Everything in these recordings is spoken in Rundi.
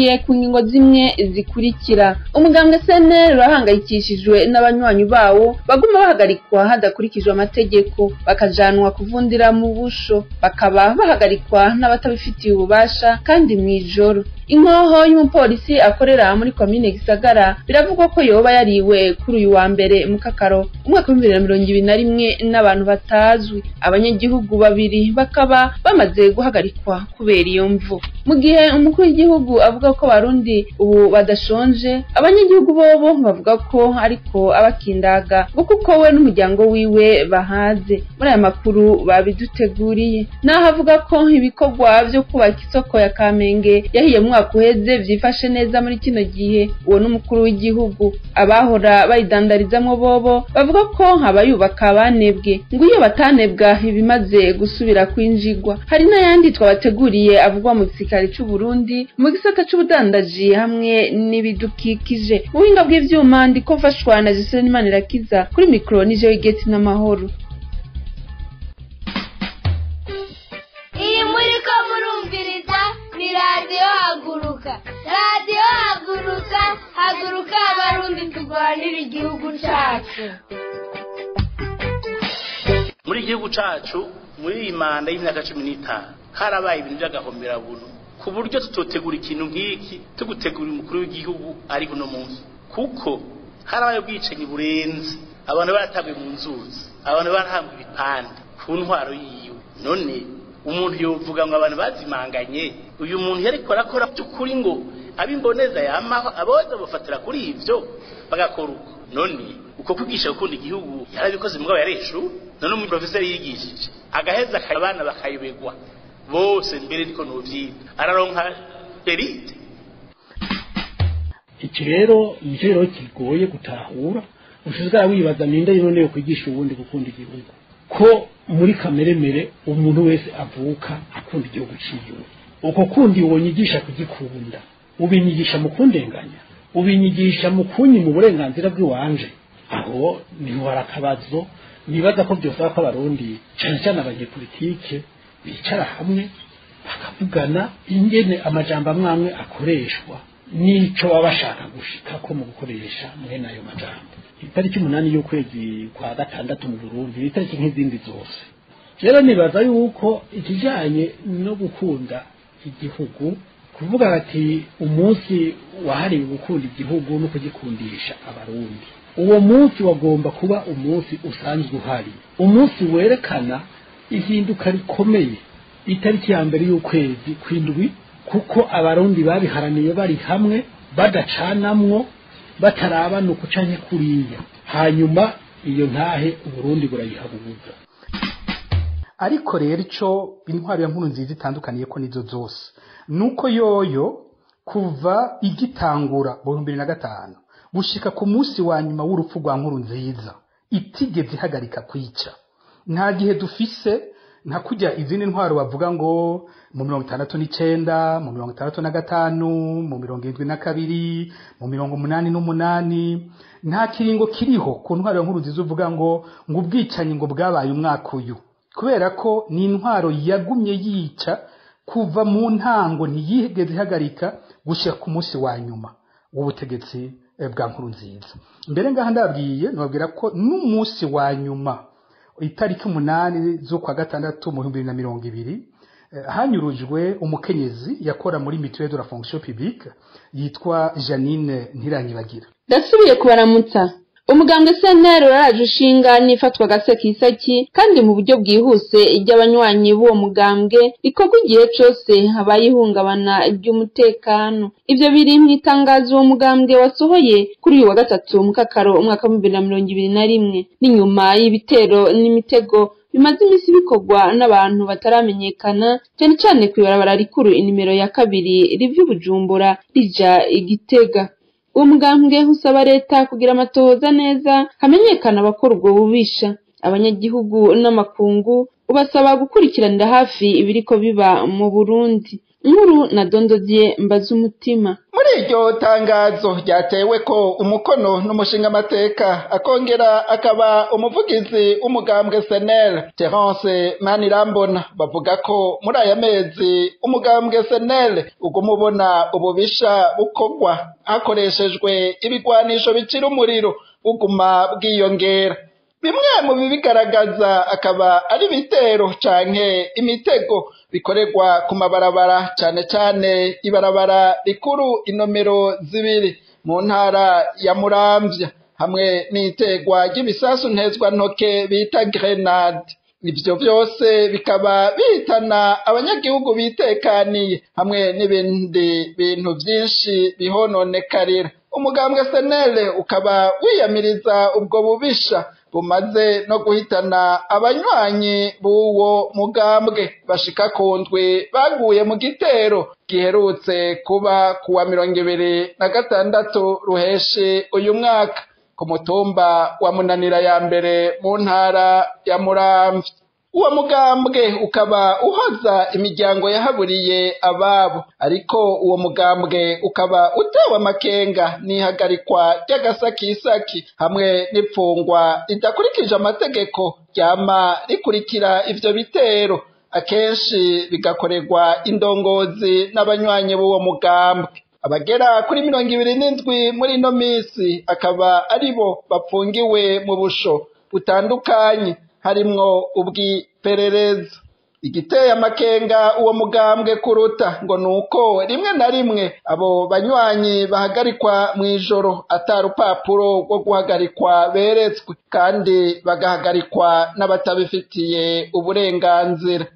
Ishimikiye ku ngingo zimwe zikurikira: umugambwe CNL urahangayikishijwe n'abanywanyi bawo baguma bahagarikwa hadakurikijwe amategeko, bakajanwa kuvundira mu busho, bakaba bahagarikwa n'abatabifitiye ububasha kandi mw'ijoro. Inkoho y'umupolisi akorera muri komine Gisagara biravugwa ko yoba yariwe kuri uyu wa mbere mu Kakaro umwaka wa 2021 n'abantu batazwi. Abanyagihugu babiri bakaba bamaze guhagarikwa kubera iyo mvu. Mu gihe umukuru w'igihugu avuga ko Barundi ubu badashonje, abanyagihugu bobo bavuga ko ariko abakindaga ngo kuko we n'umuryango wiwe bahaze. Muri aya makuru babiduteguriye naho avuga ko ibikorwa vyo kubaka isoko ya Kamenge yahiye mu mwaka uheze vyifashe neza muri kino gihe. Uwo n'umukuru w'igihugu. Abahora bayidandarizamwo bobo bavuga ko abayubaka banebwe, ngo iyo batanebwa ibimaze gusubira kwinjigwa. Hari n'ayandi twabateguriye avugwa mu gisirikare c'u Burundi, mu gisata c'ubudandaji hamwe n'ibidukikije. Mu buhinga bw'ivyuma ndiko mfashwa na Giseline Manirakiza, kuri mikro ni Jewe Geti n'Amahoro. Iyi muriko murumviriza ni radiyo Haguruka. Radiyo Haguruka, haguruka Abarundi turwanira igihugu cacu. Muri igihugu cacu, muri iyi manda y'imyaka 15, harabaye ibintu by'agahomerabuntu ku buryo tutotegura ikintu nk'iki tugutegura umukuru w'igihugu ari uno munsi, kuko harabaye ubwicanyi burenze, abantu baratabwe mu nzuzi, abantu barahambwa ibipande ku ntwaro yiwe. None umuntu yovuga ngo abantu bazimanganye, uyu muntu yariko arakora by'ukuri ngo abimboneza yamaho aboza bafatira kuri ivyo bagakora uko. None uko kwigisha gukunda igihugu yarabikoze mugabo yareshu. None umuprofeseri yigishije agaheza abana bakayobegwa bose mbere niko nuvyita araronka elite. Iki rero nicyo rero kigoye gutahura, ushizwe wibaza ninde none yo kwigisha ubundi gukunda igihugu, ko muri kameremere umuntu wese avuka akunda igihugu ciwe. Uko kundi wonyigisha kugikunda, ubinyigisha mu kundenganya, ubinyigisha mu kunyi mu burenganzira bw'iwanje, aho niho harakabazo. Nibaza ko byosaba ko Abarundi cyane cyane abanyepolitike bicara hamwe bakavugana ingene amajambo amwe akoreshwa n'ico baba bashaka gushika ko mu gukoresha mwene ayo majambo. Itariki 8 y'ukwezi kwa gatandatu mu Burundi, itariki nk'izindi zose. Rero nibaza yuko ikijanye no gukunda igihugu, kuvuga ati umunsi wahariwe gukunda igihugu no kugikundisha Abarundi, uwo munsi wagomba kuba umunsi usanzwe uhari, umunsi werekana ihinduka rikomeye. Itariki ya mbere y'ukwezi kw'indwi, kuko Abarundi babiharaniye bari hamwe, badacanamwo, batarabana ukucanye kuriya, hanyuma iyo ntahe Uburundi burayihabuza. Ariko rero ico intwaro ya Nkurunziza itandukaniye ko nizo zose, nuko yoyo kuva igitangura mu 2005 gushika ku munsi wa nyuma w'urupfu rwa Nkurunziza itigeze ihagarika kwica. Nta gihe dufise nka kujya izindi ntwaro bavuga ngo mu 69, mu 65, mu 72, mu 88, nta kiringo kiriho ku ntwaro ya Nkurunziza uvuga ngo ubwicanyi ngo bwabaye umwaka uyu, kubera ko ni intwaro yagumye yica kuva mu ntango, ntiyigeze ihagarika gushika ku munsi wa nyuma w'ubutegetsi bwa Nkurunziza. Mbere ngaha ndabwiye nababwira ko n'umunsi wa nyuma itariki 8 z'ukwa gatandatu mu 2020 hanyurujwe umukenyezi yakora muri Mutuelle de la Fonction Publique yitwa Janine Ntiranyibagira. Ndasubiye kubaramutsa. Umugambwe CNL waraje ushinga n'ifatwa gasekisaki kandi mu buryo bwihuse iry'abanywanyi b'uwo mugambwe rikorwa igihe cose habaye ihungabana ry'umutekano. Ivyo biri mu itangazo uwo mugambwe wasohoye kuri uyu wa gatatu mu Kakaro umwaka wa 2021, n'inyuma y'ibitero n'imitego bimaze imisi bikorwa n'abantu bataramenyekana, cyane cyane kw'ibarabara rikuru inimero ya 2 riva i Bujumbura rija i Gitega. Uwo mugambwe usaba leta kugira amatohoza neza hamenyekana abakora ubwo bubisha. Abanyagihugu n'amakungu ubasaba gukurikiranira hafi ibiriko biba mu Burundi. Inkuru na Dondodier Mbazumutima. Muri iryo tangazo ryatewe ko umukono n'umushingamateka akongera akaba umuvugizi w'umugambwe SNL Terence Manirambona, bavuga ko muri aya mezi umugambwe SNL uguma ubona ububisha bukorwa hakoreshejwe ibigwanisho bicira umuriro buguma bwiyongera. Bimwe mu bibigaragaza akaba ari ibitero canke imitego bikorerwa ku mabarabara, cane cane ibarabara rikuru inomero 2 mu ntara ya Muramvya, hamwe n'itegwa ry'ibisasu ntezwa ntoke bita grenade. Ivyo vyose bikaba bihitana abanyagihugu bitekaniye hamwe n'ibindi bintu vyinshi bihononekarira. Umugambwe SNL ukaba wiyamiriza ubwo bubisha bumaze no guhitana abanywanyi b'uwo mugambwe bashika ku ndwi baguye mu gitero giherutse kuba kuwa 26 Ruheshi uyu mwaka ku mutumba wa Munanira ya mbere mu ntara ya Muramvya. Uwo mugambwe ukaba uhoza imiryango yahaburiye ababo, ariko uwo mugambwe ukaba utewe amakenga n'ihagarikwa ry'agasakisaki hamwe n'ipfungwa ridakurikije amategeko ryama rikurikira ivyo bitero, akenshi bigakorerwa indongozi n'abanywanyi b'uwo mugambwe. Abagera kuri 27 muri ino misi akaba aribo bapfungiwe mu busho butandukanye, harimwo ubwiperereza. Igiteye amakenga uwo mugambwe kuruta ngo nuko rimwe na rimwe abo banywanyi bahagarikwa mw'ijoro ata rupapuro rwo guhagarikwa beretswe, kandi bagahagarikwa n'abatabifitiye uburenganzira.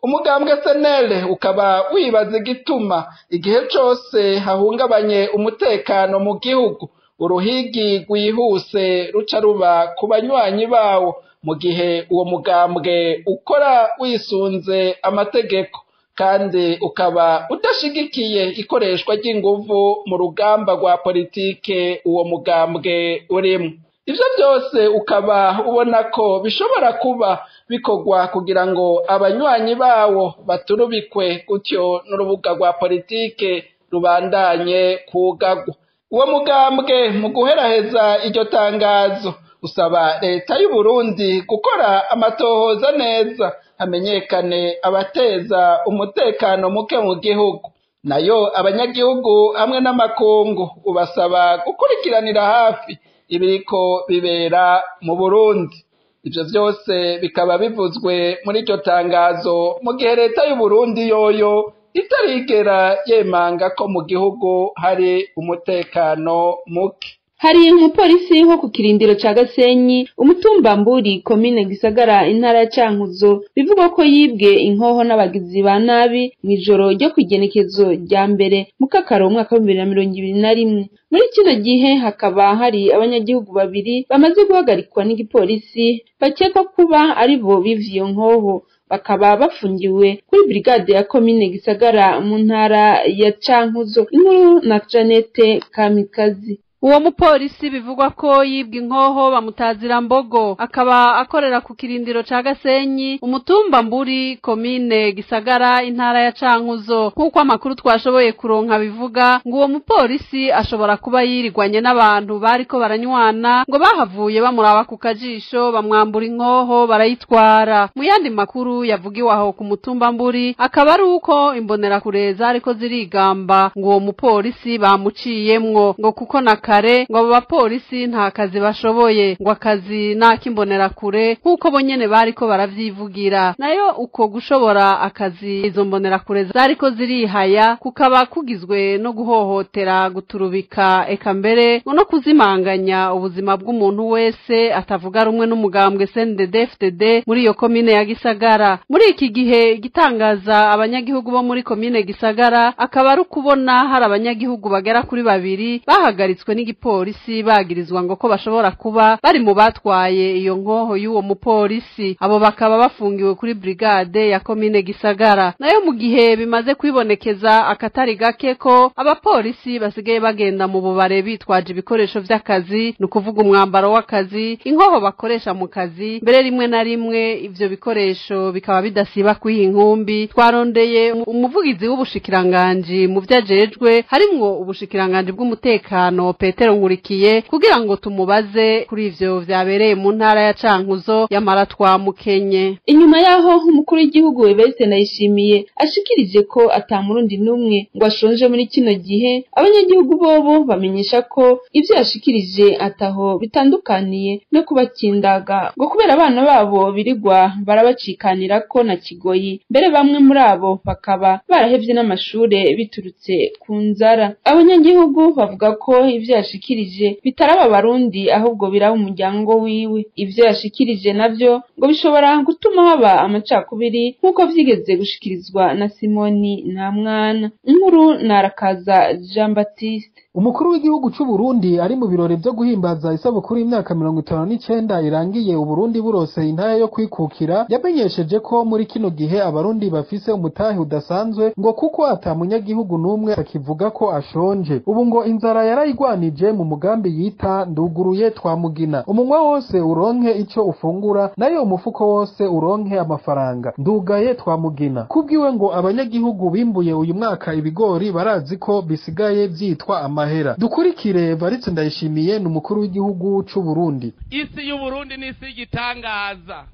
Umugambwe SNL ukaba wibaza igituma igihe cose hahungabanye umutekano mu gihugu uruhigi rwihuse ruca ruba ku banywanyi bawo, mu gihe uwo mugambwe ukora wisunze amategeko kandi ukaba udashigikiye ikoreshwa ry'inguvu mu rugamba rwa politike uwo mugambwe urimo. Ivyo byose ukaba ubona ko bishobora kuba bikorwa kugira ngo abanywanyi bawo baturubikwe, gutyo n'urubuga rwa politike rubandanye kugagwa. Uwo mugambwe mu guheraheza iryo tangazo usaba leta y'u Burundi gukora amatohoza neza hamenyekane abateza umutekano muke mu gihugu, nayo abanyagihugu hamwe n'amakungu ubasaba gukurikiranira hafi ibiriko bibera mu Burundi. Ivyo vyose bikaba bivuzwe muri iryo tangazo mu gihe leta y'u Burundi yoyo itarigera yemanga ko mu gihugu hari umutekano muke. Hari umupolisi wo ku kirindiro ca Gasenyi, umutumba Mburi, komine Gisagara, intara ya Cankuzo, bivugwa ko yibwe inkoho n'abagizi ba nabi mw'ijoro ryo kw'igenekezo rya mbere mu Kakaro umwaka wa 2021. Muri kino gihe hakaba hari abanyagihugu babiri bamaze guhagarikwa n'igipolisi bakekwa kuba aribo bivye iyo nkoho, bakaba bafungiwe kuri brigade ya komine Gisagara mu ntara ya Cankuzo. Inkuru na Janete Kamikazi. Uwo mupolisi bivugwa ko yibwe inkoho bamutazira Mbogo, akaba akorera ku kirindiro ca Gasenyi, umutumba Mburi, komine Gisagara, intara ya Cankuzo. Kuko amakuru twashoboye kuronka bivuga ngo uwo mupolisi ashobora kuba yirigwanye n'abantu bariko baranywana, ngo bahavuye bamuraba ku kajisho bamwambura inkoho barayitwara. Mu yandi makuru yavugiwe aho ku mutumba Mburi akaba ari uko imbonerakure zariko zirigamba ngo uwo mupolisi bamuciyemwo, ngo kuko na kare ngo abo bapolisi nta kazi bashoboye, ngo akazi nakimbonerakure nkuko bonyene bariko baravyivugira. Nayo uko gushobora akazi izo mbonerakure zariko zirihaya kukaba kugizwe no guhohotera, guturubika, eka mbere ngo no kuzimanganya ubuzima bw'umuntu wese atavuga rumwe n'umugambwe CNDD-FDD muri iyo komine ya Gisagara. Muri iki gihe igitangaza abanyagihugu bo muri komine Gisagara akaba ari ukubona hari abanyagihugu bagera kuri babiri bahagaritswe bahagaritswe n'igipolisi bagirizwa ngo ko bashobora kuba bari mu batwaye iyo nkoho y'uwo mupolisi. Abo bakaba bafungiwe kuri brigade ya komine Gisagara. Nayo mu gihe bimaze kwibonekeza akatari gake ko abapolisi basigaye bagenda mu bubare bitwaje ibikoresho vy'akazi, ni ukuvuga umwambaro w'akazi, inkoho bakoresha mu kazi, mbere rimwe na rimwe ivyo bikoresho bikaba bidasiba kwiha inkumbi. Twarondeye umuvugizi w'ubushikiranganji mu vyajejwe harimwo ubushikiranganji bw'umutekano Petero Nkurikiye kugira ngo tumubaze kuri ivyo vyabereye mu ntara ya Cankuzo yamara twamukenye. Inyuma yaho umukuru w'igihugu Evariste Ndayishimiye ashikirije ko ata murundi n'umwe ngo ashonje muri kino gihe, abanyagihugu bobo bamenyesha ko ivyo yashikirije ataho bitandukaniye no kubakindaga ngo kubera abana babo birigwa barabacikanira ko na kigoyi, mbere bamwe muri abo bakaba barahevye n'amashure biturutse ku nzara. Abanyagihugu bavuga ko ivyo yashikirije bitaraba Abarundi ahubwo biraba umuryango wiwe. Ivyo yashikirije navyo ngo bishobora gutuma haba amacakubiri nk'uko vyigeze gushikirizwa na Simoni Ntamwana. Inkuru narakaza Jean Baptiste. Umukuru w'igihugu c'u Burundi ari mu birori vyo guhimbaza isabukuru y'imyaka 59 irangiye Uburundi burose intara yo kwikukira, yamenyesheje ko muri kino gihe Abarundi bafise umutahe udasanzwe ngo kuko ata munyagihugu n'umwe akivuga ko ashonje. Ubu ngo inzara yarayigwanije mu mugambi yita nduguruye twamugina, umunwa wose uronke ico ufungura nayo umufuko wose uronke amafaranga, ndugaye twamugina. Kubwiwe ngo abanyagihugu bimbuye uyu mwaka ibigori barazi ko bisigaye vyitwa amahera. Dukurikire Evariste Ndayishimiye ni umukuru w'igihugu c'u Burundi. Isi y'u Burundi ni isi y'igitangaza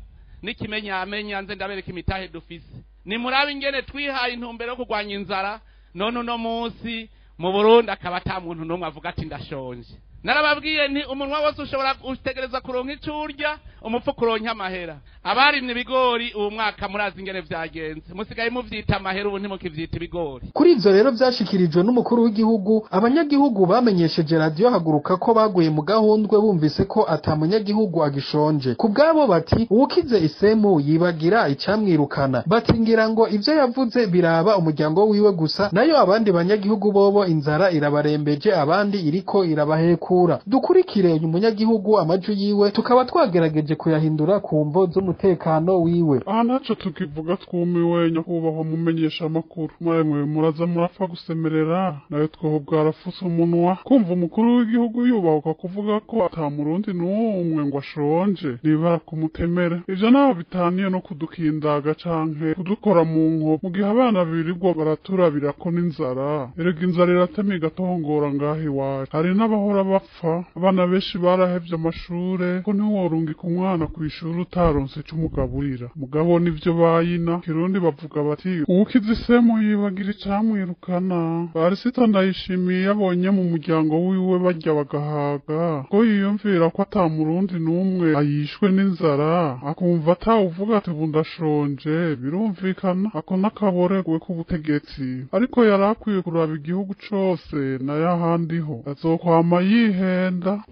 n'ikimenyamenya, nze ndabereka imitahe dufise. Ni murabe ingene twihaye intumbero yo kurwanya inzara, none uno munsi mu Burundi akaba ata muntu n'umwe avuga ati ndashonje. Narababwiye nti umunwa wose ushobora gutegereza kuronka ico urya, umufuko uronka amahera. Abarimye ibigori uwo mwaka murazi ingene vyagenze, musigaye muvyita amahera, ubu ntimukivyita ibigori. Kuri ivyo rero vyashikirijwe n'umukuru w'igihugu, abanyagihugu bamenyesheje radiyo Haguruka ko baguye mu gahundwe bumvise ko ata munyagihugu agishonje. Ku bwabo bati uwukize isemu yibagira icamwirukana, bati ngira ngo ivyo yavuze biraba umuryango wiwe gusa, nayo abandi banyagihugu bobo inzara irabarembeje, abandi iriko irabahekura. Dukurikire uyu munyagihugu amajwi yiwe, tukaba twagerageje kuyahindura ku mvo z'umutekano wiwe. Aha ntaco tukivuga twumiwe, nyakubahwa mumenyesha amakuru, mwemwe muraza murapfa gusemerera, nayo twoho bwarafutse umunwa. Kumva umukuru w'igihugu yubahuka kuvuga ko ata murundi n'umwe ngo ashonje, nibara kumutemera. Ivyo naho bitaniye no kudukindaga canke kudukora mu nko, mu gihe abana birirwa baraturabirako n'inzara. Erega inzara iratema igatongora ngaho iwacu, hari n'abahora bapfa. Abana benshi barahevye amashure, ko ntiworungika umwana kw'ishuri utaronse ico umugaburira. Mugabo nivyo bayina Kirundi bavuga bati uwukize isemu yibagira icamwirukana. Barisita Ndayishimiye yabonye mu muryango wiwe barya bagahaga, ko yiyumvira ko ata murundi n'umwe ayishwe n'inzara, akumva atawuvuga ati ubu ndashonje, birumvikana ako n'akaboregwe k'ubutegetsi. Ariko yari akwiye kuraba igihugu cose nayo ahandiho azokwama yihenda.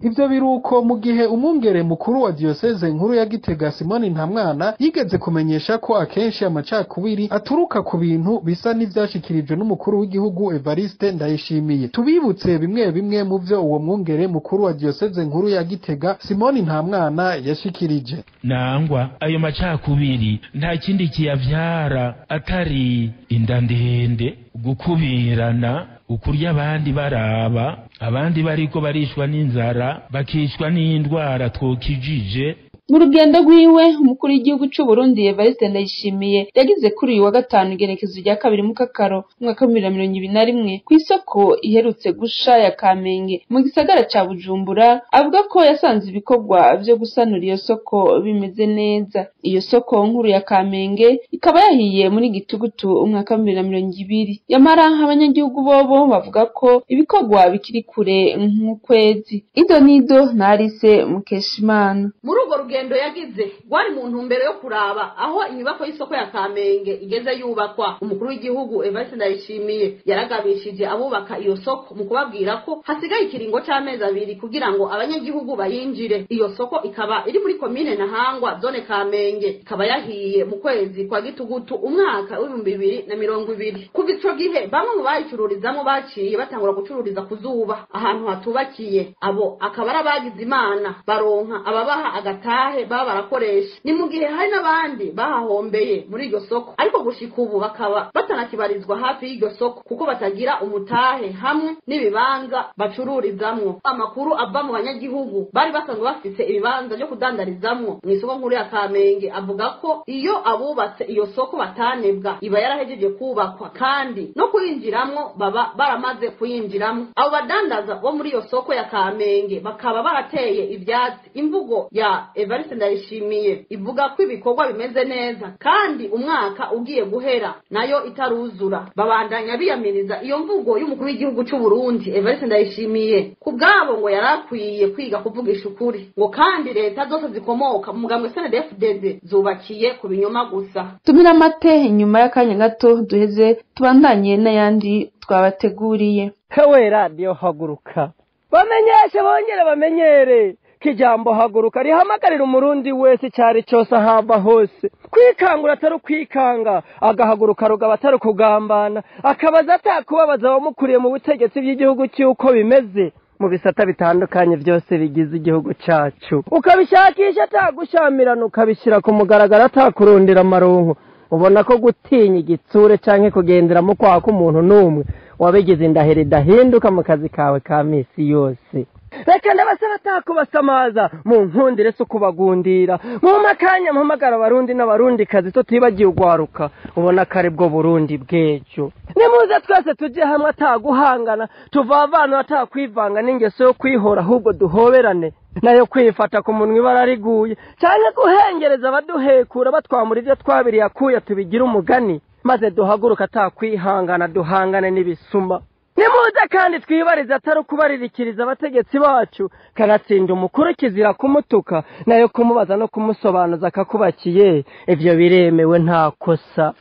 Ivyo biruko mu gihe umwungere mukuru wa diocese nkuru ya Gitega Simoni Ntamwana yigeze kumenyesha ko akenshi amacakubiri aturuka ku bintu bisa n'ivyashikirijwe n'umukuru w'igihugu Evariste Ndayishimiye. Tubibutse bimwe bimwe mu vyo uwo mwungere mukuru wa diocese nkuru ya Gitega Simoni Ntamwana yashikirije. Nangwa ayo macakubiri nta kindi kiyavyara atari inda ndende, gukubirana, ukurya abandi baraba, abandi bariko barishwa n'inzara, bakishwa n'indwara twokijije. Mu rugendo rwiwe umukuru w'igihugu c'u Burundi Evariste Ndayishimiye yagize kuri uyu wa gatanu igenekezo rya 2 mukakaro umwaka wa 2021 kw'isoko iherutse gusha ya Kamenge mu gisagara ca Bujumbura, avuga ko yasanze ibikorwa vyo gusanura iyo soko bimeze neza. Iyo soko nkuru ya Kamenge ikaba yahiye muri gitugutu umwaka wa 2020. Yamara abanyagihugu bobo bavuga ko ibikorwa bikiri kure nk'ukwezi. Ido nido narise Mukeshimana. Muri urwo rugendo yagize rwari mu ntumbero yo kuraba aho inyubako y'isoko ya Kamenge igeze yubakwa. Umukuru w'igihugu Evariste Ndayishimiye yaragabishije abubaka iyo soko mu kubabwira ko hasigaye ikiringo c'amezi 2 kugira ngo abanyagihugu bayinjire. Iyo soko ikaba iri muri komine Ntahangwa zone Kamenge, ikaba yahiye mu kwezi kwa gitugutu umwaka w'2020. Kuva ico gihe bamwe mu bayicururizamo baciye batangura gucururiza kuzuba ahantu hatubakiye, abo akaba ari abagize Imana baronka ababaha agatahe baba barakoresha. Ni mu gihe hari n'abandi bahahombeye muri iryo soko, ariko gushika ubu bakaba batanakibarizwa hafi y'iryo soko kuko batagira umutahe hamwe n'ibibanza bacururizamwo. Amakuru ava mu banyagihugu bari basanzwe bafise ibibanza byo kudandarizamwo mu isoko nkuru ya Kamenge avuga ko iyo abubatse iyo soko batanebwa iba yarahejeje kubakwa kandi no kuyinjiramwo baba baramaze kuyinjiramwo. Abo badandaza bo muri iyo soko ya Kamenge bakaba barateye ivyatsi imvugo ya Evariste Ndayishimiye ivuga ko ibikorwa bimeze neza kandi umwaka ugiye guhera nayo itaruzura. Babandanya biyamiriza iyo mvugo y'umukuru w'igihugu c'u Burundi Evariste Ndayishimiye, kubwabo ngo yarakwiye kwiga kuvugisha ukuri, ngo kandi leta zose zikomoka mu mugambwe CNDD-FDD zubakiye ku binyoma gusa. Tumira amate inyuma y'akanya gato duheze tubandanye n'ayandi twabateguriye. Hewe radio haguruka, bamenyeshe bongere bamenyere kijambo haguruka rihamagarira umurundi wese cyari cyose ahamba hose kwikangura atari kwikanga, agahaguruka rugaba atari kugambana, akabaza atakubabaza abamukuriye mu butegetsi bw'igihugu cy'uko bimeze mu bisata bitandukanye byose bigize igihugu cyacu, ukabishakisha atagushamirana, ukabishyira ku mugaragaro atakurondera amaronko. Ubona ko gutinya igitsure canke kugendera mu kwaha k'umuntu n'umwe wabigize indahiro idahinduka mu kazi kawe ka misi yose. Reka ndabasaba atakubasamaza mu nkundire so kubagundira mu makanya mpamagara abarundi n'abarundi kazi tutibagiye ugwaruka, ubona ko ari bwo Burundi bw'ejo. Nimuze twese tujye hamwe ataguhangana, tuvavana atakwivanga n'ingeso yo kwihora, ahubwo duhoberane nayo kwifata ku munwa ibara riguye cyane guhengereza abaduhekura batwamura ibyo twabiriye akuya tubigira umugani, maze duhaguruka atakwihangana duhangane n'ibisuma. Nimuze kandi twibarize atari ukubaririkiriza abategetsi bacu, kanatsinda umukuru kizira kumutuka nayo kumubaza no kumusobanuza akakubakiye, ivyo biremewe nta kosa.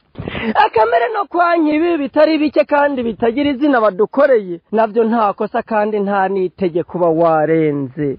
Akamere no kwanka ibi bitari bike kandi bitagira izina badukoreye navyo nta kosa kandi nta n'itegeko uba warenze.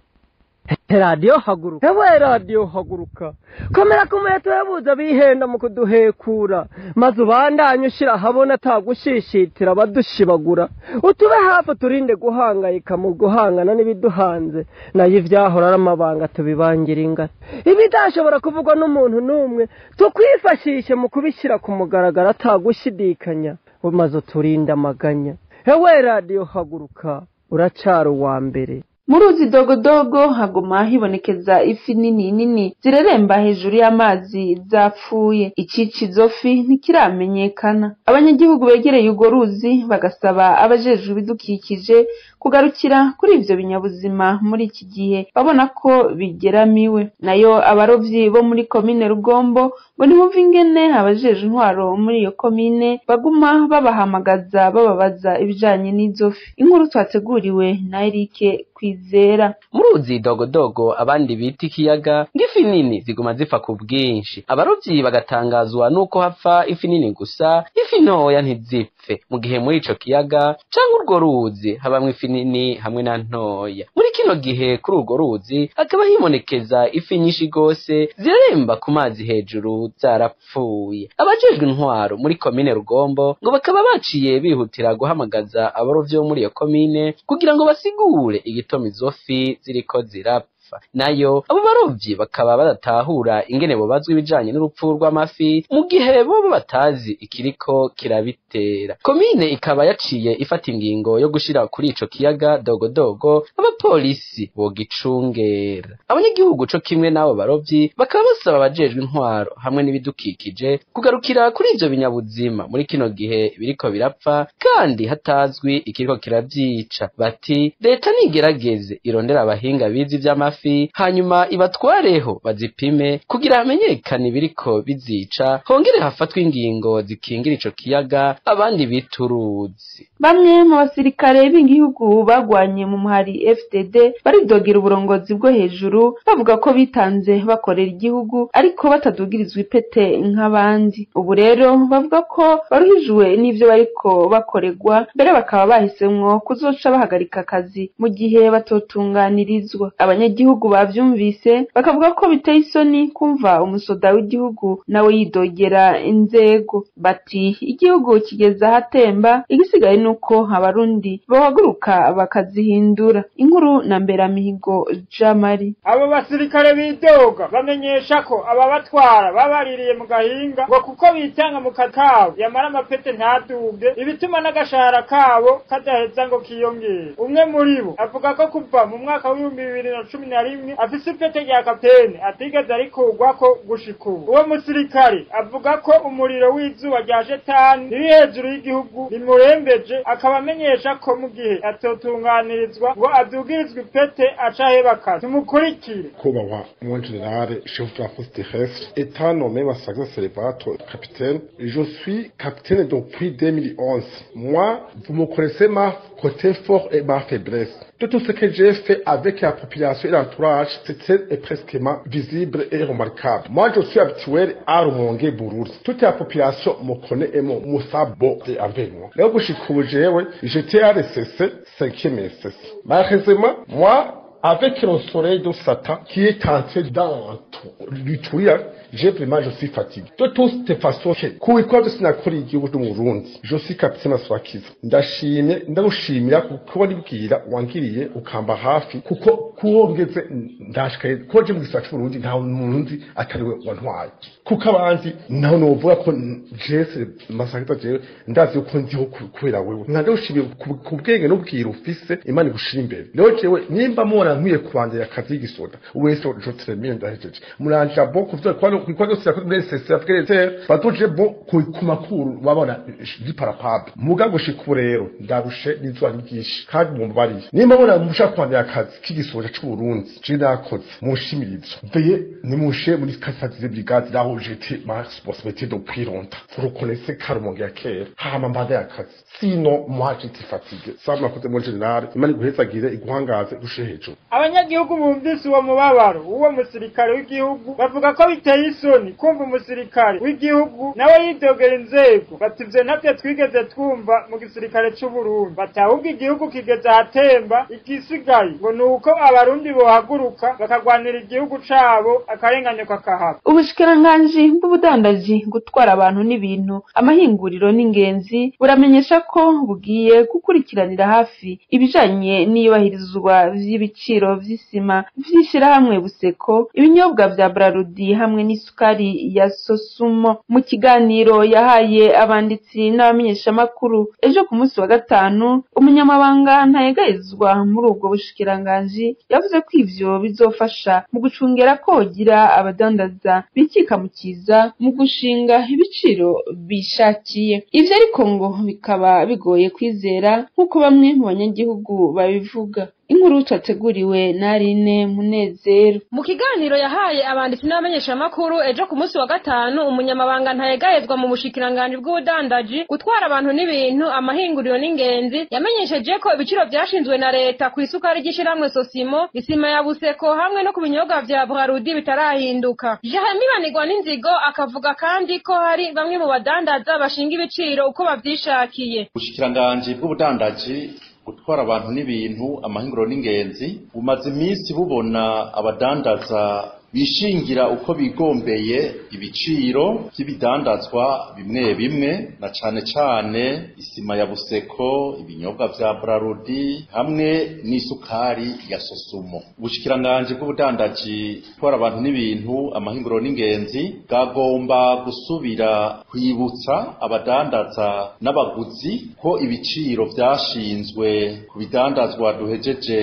Radio haguruka, ewe radio haguruka, komera ku muheto yabuza bihenda mu kuduhekura, maze ubandanye ushira habona atagushishitira abadushibagura, utube hafi turinde guhangayika mu guhangana n'ibiduhanze, nayo ivyahora ari amabanga tubibangira ingata, ibidashobora kuvugwa n'umuntu n'umwe tukwifashishe mu kubishyira ku mugaragaro atagushidikanya, maze uturinde amaganya. Ewe radio haguruka, uracara uwa mbere. Mu ruzi dogodogo haguma hibonekeza ifi nini nini zireremba hejuru y'amazi zapfuye. Icica izo fi ntikiramenyekana. Abanyagihugu begereye urwo ruzi bagasaba abajejwe ibidukikije kugarukira kuri ivyo binyabuzima muri iki gihe babona ko bigeramiwe. Nayo abarovyi bo muri komine Rugombo ngo ntibumve ingene abajejwe intwaro muri iyo komine baguma babahamagaza bababaza ibijanye n'izo fi. Inkuru twateguriwe na Eric Kwizera. Muruzi dogodogo abandi bita ikiyaga ng'ifi nini ziguma zipfa ku bwinshi, abarovyi bagatangazwa nuko hapfa ifi nini gusa, ifi ntoya ntizipfe, mu gihe muri ico kiyaga canke urwo ruzi habamwo ifi nini hamwe na ntoya. Muri kino gihe kuri urwo ruzi hakaba hibonekeza ifi nyinshi gose zireremba ku mazi hejuru zarapfuye. Abajejwe intwaro muri komine Rugombo ngo bakaba baciye bihutira guhamagaza abarovyi bo muri iyo komine kugira ngo basigure igituma izo fi ziriko zirapfa. Nayo abo barovyi bakaba badatahura ingene bobazwa ibijanye n'urupfu rw'amafi mu gihe bobo batazi ikiriko kirabitera. Komine ikaba yaciye ifata ingingo yo gushira kuri ico kiyaga dogodogo abapolisi bogicungera. Abanyagihugu co kimwe n'abo barovyi bakaba basaba abajejwe intwaro hamwe n'ibidukikije kugarukira kuri ivyo binyabuzima muri kino gihe biriko birapfa kandi hatazwi ikiriko kiravyica. Bati leta nigerageze irondera abahinga bizi ivy'amafi mafi, hanyuma ibatwareho bazipime kugira hamenyekane ibiriko bizica, hongere hafatwe ingingo zikingira ico kiyaga abandi bituruzi. Bamwe mu basirikare b'igihugu bagwanye mu muhari FDD baridogera uburongozi bwo hejuru, bavuga ko bitanze bakorera igihugu ariko batadugirizwa ipete nk'abandi. Ubu rero bavuga ko baruhijwe n'ivyo bariko bakoregwa, mbere bakaba bahisemwo kuzoca bahagarika akazi mu gihe batotunganirizwa. Abanyagihugu bavyumvise bakavuga ko biteye isoni kumva umusoda w'igihugu nawe yidogera inzego. Bati igihugu kigeze ahatemba, igisigaye nuko abarundi bahaguruka bakazihindura. Inkuru na Mberamihigo Jamari. Abo basirikare bidoga bamenyesha ko ababatwara babaririye mu gahinga ngo kuko bitanga mu kakabo yamara amapete ntaduge, ibituma n'agashahara kabo kadaheza ngo kiyongere. Umwe muri bo avuga ko kuva mu mwaka w'2011 afise ipete rya kapitene atigeze arikurwako gushika ubu. Uwo musirikare avuga ko umuriro w'izuba rya shetani riri hejuru y'igihugu rimurembeje, akaba amenyesha ko mu gihe atotunganirizwa ngo adugirizwe ipete aca aheba akazi. Tumukurikire. Kubahwa mon général, chef de la force terrestre, étant nommé Massacre Célébrato capitaine, je suis capitaine depuis 2011. Moi, vous me connaissez ma côté fort et ma faiblesse. De tout ce que j'ai fait avec la population et l'entourage, c'était presque visible et remarquable. Moi, je suis habitué à Rumonge Bururi. Toute la population me connaît et me sabo avec moi. Là où je j'étais à RSS, 5e RSS. Malheureusement, moi, avec le soleil de Satan qui est entré dans l'utouya, j'ai vraiment, je suis fatigué. De toutes façons, kubikora byose nakora igihugu cy'u Burundi, je suis capitaine Maswakiza. Ndashimye, ndagushimira kuko nibwira wangiriye ukamba hafi, kuko kuwongeze ndashikaye ko je mu gisagara cy'u Burundi nta muntu nzi atari we wantwaye. Kuko abandi naho novuga ko Jesse Maswakiza jewe ndazi uko ndiho kubera wewe. Ndagushimiye ku bwenge n'ubwira ufise, Imana igushira imbere. Rero jewe nimba mubona nkwiye kubandanya akazi y'igisoda wese je termine ndahejeje muranja bo kuvyo kwano kwiko cyose yakuri SSF afgerete batuje bo ku makuru babona diparapable muga gushika rero ndarushe n'izwa n'igishi kandi mumbariye nimba mubona mushaka kubandanya akazi k'igisoda c'u Burundi je nakoze mushimirizo veye nimushe muri kasazize brigade là où j'étais ma responsabilité depuis longtemps vous reconnaissez Karumonge ya kera hama mbandanya akazi sinon moi j'étais fatigué ça mwakoze mon général Imana iguhezagire iguhangaze gushe hejuru. Abanyagihugu bumvise uwo mubabaro w'uwo musirikare w'igihugu bavuga ko biteye isoni kumva umusirikare w'igihugu nawe yidogera inzego, bati ivyo ntavyo twigeze twumva mu gisirikare c'u Burundi. Bati ahubwo igihugu kigeze ahatemba, igisigaye ngo ni uko abarundi bohaguruka bakagwanira igihugu cabo akarenganyo kakahava. Ubushikiranganji bw'ubudandaji, gutwara abantu n'ibintu, amahinguriro n'ingenzi buramenyesha ko bugiye gukurikiranira hafi ibijanye n'iyubahirizwa vy'ibiciro vy'isima vy'ishirahamwe Buseko, ibinyobwa vya Brarudi hamwe n'isukari ya Sosumo. Mu kiganiro yahaye abanditsi n'abamenyeshamakuru ejo ku munsi wa gatanu, umunyamabanga ntayegayezwa muri ubwo bushikiranganji yavuze ko ivyo bizofasha mu gucungera ko hogira abadandaza bikikamukiza mu gushinga ibiciro bishakiye. Ivyo ariko ngo bikaba bigoye kwizera nk'uko bamwe mu banyagihugu babivuga. Inkuru twateguriwe na Aline Munezero. Mu kiganiro yahaye abanditsi n'abamenyeshamakuru ejo ku munsi wa gatanu, umunyamabanga ntayegayezwa mu bushikiranganji bw'ubudandaji, gutwara abantu n'ibintu, amahinguriro n'ingenzi, yamenyesheje ko ibiciro vyashinzwe na leta ku isukari ry'ishirahamwe Sosimo, isima ya Buseko hamwe no ku binyobwa vya Brarudi bitarahinduka. Jeremy Banigwa n'Inzigo akavuga kandi ko hari bamwe mu badandaza bashinga ibiciro uko bavyishakiye. Ubushikiranganji bw'ubudandaji, gutwara abantu n'ibintu, amahinguriro n'ingenzi bumaze iminsi bubona abadandaza bishingira uko bigombeye ibiciro by'ibidandazwa bimwe bimwe, na cane cane isima ya Buseko, ibinyobwa vya Brarudi hamwe n'isukari ya Sosumo. Ubushikiranganji bw'ubudandaji, gutwara abantu n'ibintu, amahinguriro n'ingenzi bwagomba gusubira kwibutsa abadandaza n'abaguzi ko ibiciro vyashinzwe ku bidandazwa duhejeje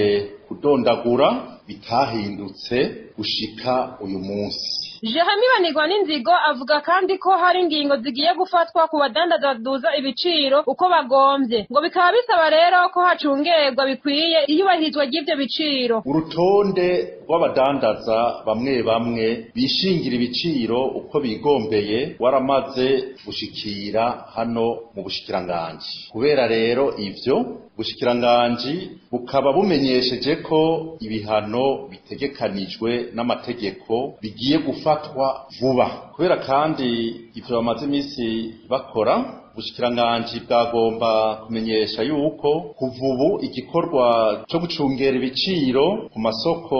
kudondagura bitahindutse gushika uyu munsi. Jeremy Banigwa n'inzigo avuga kandi ko hari ingingo zigiye gufatwa ku badandaza baduza ibiciro uko bagomvye, ngo bikaba bisaba rero ko hacungerwa bikwiye iyubahirizwa ry'ivyo biciro. Urutonde rw'abadandaza bamwe bamwe bishingira ibiciro uko bigombeye waramaze gushikira hano mu bushikiranganji. Kubera rero ivyo, bushikiranganji bukaba bumenyesheje ko ibihano bitegekanijwe n'amategeko bigiye gufatwa vuba. Kubera kandi ivyo bamaze imisi bakora, ubushikiranganji bwagomba kumenyesha yuko kuva ubu igikorwa co gucungera ibiciro ku masoko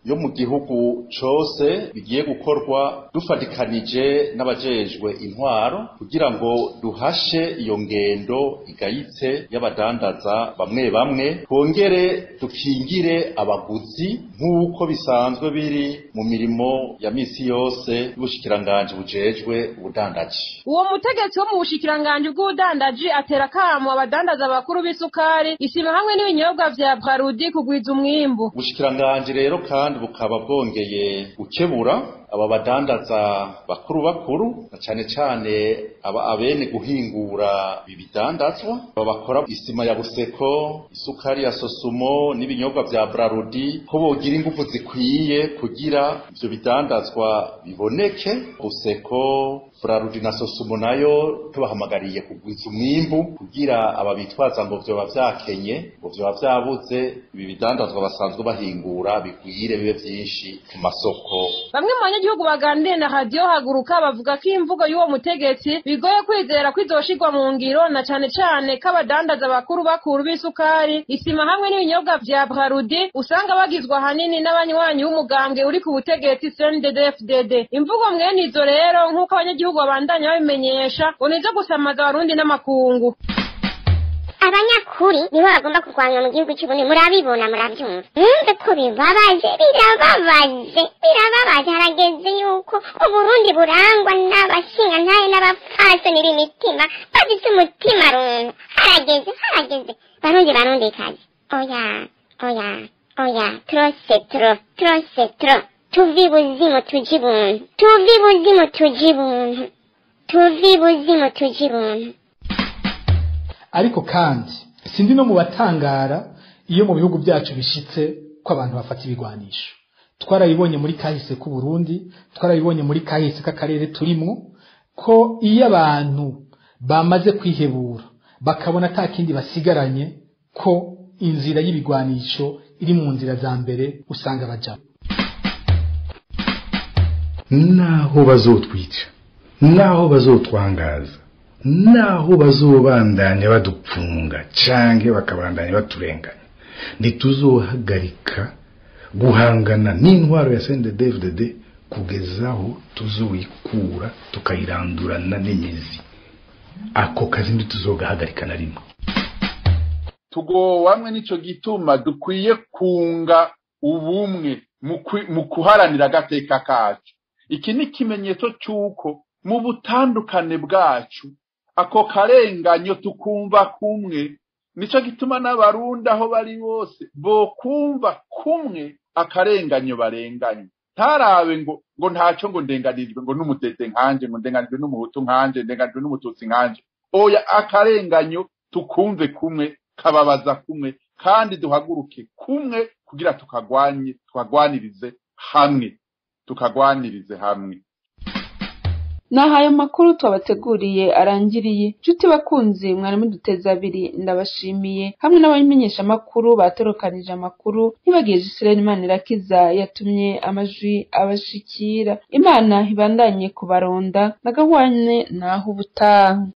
yo mu gihugu cose bigiye gukorwa dufatikanije n'abajejwe intwaro, kugira ngo duhashe iyo ngendo igayitse y'abadandaza bamwe bamwe, twongere dukingire abaguzi nk'uko bisanzwe biri mu mirimo ya misi yose y'ubushikiranganji bujejwe ubudandaji. Uwo mutegetsi wo mu bushikiranganji bw'ubudandaji atera kamo abadandaza bakuru b'isukari, isima hamwe n'ibinyobwa vya Brarudi kugwiza umwimbu. Ubushikiranganji rero kandi bukaba bwongeye gukebura aba badandaza bakuru bakuru, na cane cane aba abene guhingura ibidandazwa, bakora isima ya Buseko, isukari ya Sosumo n'ibinyobwa vya Brarudi, ko bogira ingufu zikwiye kugira ivyo bidandazwa biboneke. Buseko, Brarudi na Sosumo nayo tubahamagariye kugwiza umwimbu, kugira aba bitwaza ngo vyoba vyakenye, ngo vyoba vyabuze, ibi bidandazwa basanzwe bahingura bigwire bibe vyinshi ku masoko. Bamwe mu banyagihugu baganiriye na Radio Haguruka bavuga ko imvugo y'uwo mutegetsi bigoye kwizera ko izoshirwa mu ngiro, na cane cane ko abadandaza bakuru bakuru b'isukari, isima hamwe n'ibinyobwa vya Brarudi usanga bagizwe ahanini n'abanywanyi b'umugambwe uri ku butegetsi CNDD-FDD. Imvugo mwene izo rero, nk'uko abanyagihugu babandanya babimenyesha, ngo nizo gusamaza abarundi n'amakungu. Abanyakuri nibo bagomba kurwanywa mu gihugu cy'Uburundi, murabibona, murabyumva, mwumve ko bibabaje, birababaje, birababaje. Harageze yuko Uburundi burangwa n'abashingantahe n'abapfasoni b'imitima bafise umutima runtu. Harageze, harageze, Barundi, Barundikazi, oya, oya, oya, trop c'est trop, trop c'est trop. Tuve ibuzimu tuje ibuntu, tuve ibuzimu tuje ibuntu, tuve ibuzimu tuje ibuntu. Ariko kandi sindi no mu batangara iyo mu bihugu byacu bishitse ko abantu bafata ibigwanisho. Twarabibonye muri kahise k'u Burundi, twarabibonye muri kahise k'akarere turimwo, ko iyo abantu bamaze kwihebura bakabona ata kindi basigaranye, ko inzira y'ibigwanisho iri mu nzira za mbere usanga bajamo. Naho bazotwica, naho bazotwangaza, naho bazobandanya badupfunga canke bakabandanya baturenganya, ntituzohagarika guhangana n'intwaro ya CNDD-FDD kugezaho tuzoyikura tukayirandurana n'imizi. Ako kazi ntituzogahagarika na rimwe. Tugowamwe nico gituma dukwiye kunga ubumwe mu kuharanira agateka kacu. Iki ni ikimenyetso cy'uko mu butandukane bwacu ako karenganyo tukumva kumwe. Nico gituma n'abarundi aho bari bose bokumva kumwe akarenganyo barenganye. Ntarabe ngo ntacyo ngo ndenganijwe ngo n'umutete nkanje, ngo ndenganijwe n'umuhutu nkanje, ndenganijwe n'umututsi nkanje. Oya, akarenganyo tukumve kumwe, kababaza kumwe, kandi duhaguruke kumwe kugira tukagwanye, tukagwanirize hamwe, tukagwanirize hamwe. Naho ayo makuru twabateguriye arangiriye, nshuti bakunzi mwari muduteze abiri, ndabashimiye hamwe n'abamenyesha makuru batorokanije amakuru, ntibagiye Justin Manirakiza yatumye amajwi abashikira. Imana ibandanye kubaronda nagahwane naho ubutaha.